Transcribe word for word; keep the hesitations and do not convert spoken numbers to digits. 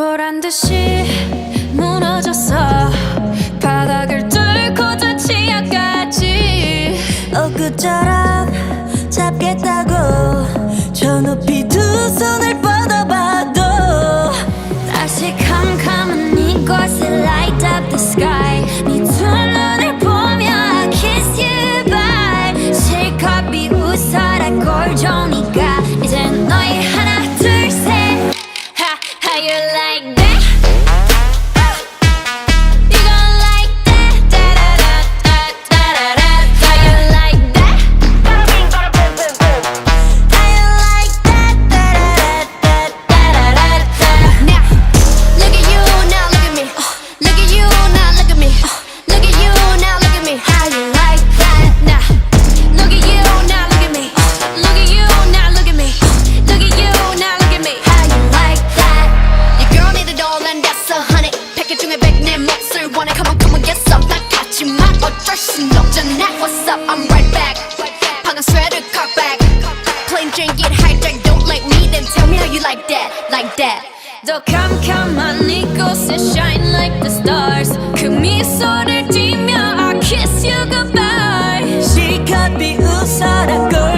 보란 듯이 무너졌어. 바닥을 뚫고 저 지하까지. 엊그처럼 잡겠다고 저 높이 두 손을 뻗어봐도 다시 캄캄한 이곳에 light up the sky. 네 두 눈을 보며 I kiss you bye. 실컷 비웃어라 꼴 좋으니까. 이제 너의 하나 둘 셋. Ha, how you like that? You gon' like that? Da da da da da da da. How you like that? Bada bing, bada boom, boom, boom. How you like that? Da da da da da da da da. Now, look at you, now look at me. Look at you, now look at me. Look at you, now look at me. How you like that? Now, look at you, now look at me. Look at you, now look at me. Look at you, now look at me. How you like that? Your girl need a doll and that's a hundred. 백 개 중에 백 내 몫을 원해. Come on, come on, get some. 나 같지만 어쩔 순 없잖아. What's up? I'm right back. 방금 straight cock back. Plain drink it hijack. Don't like me, then tell me how you like that, like that. 더 캄캄한 이곳에 shine like the stars. 그 미소를 띠며 I kiss you goodbye. 실컷 비웃어라 꼴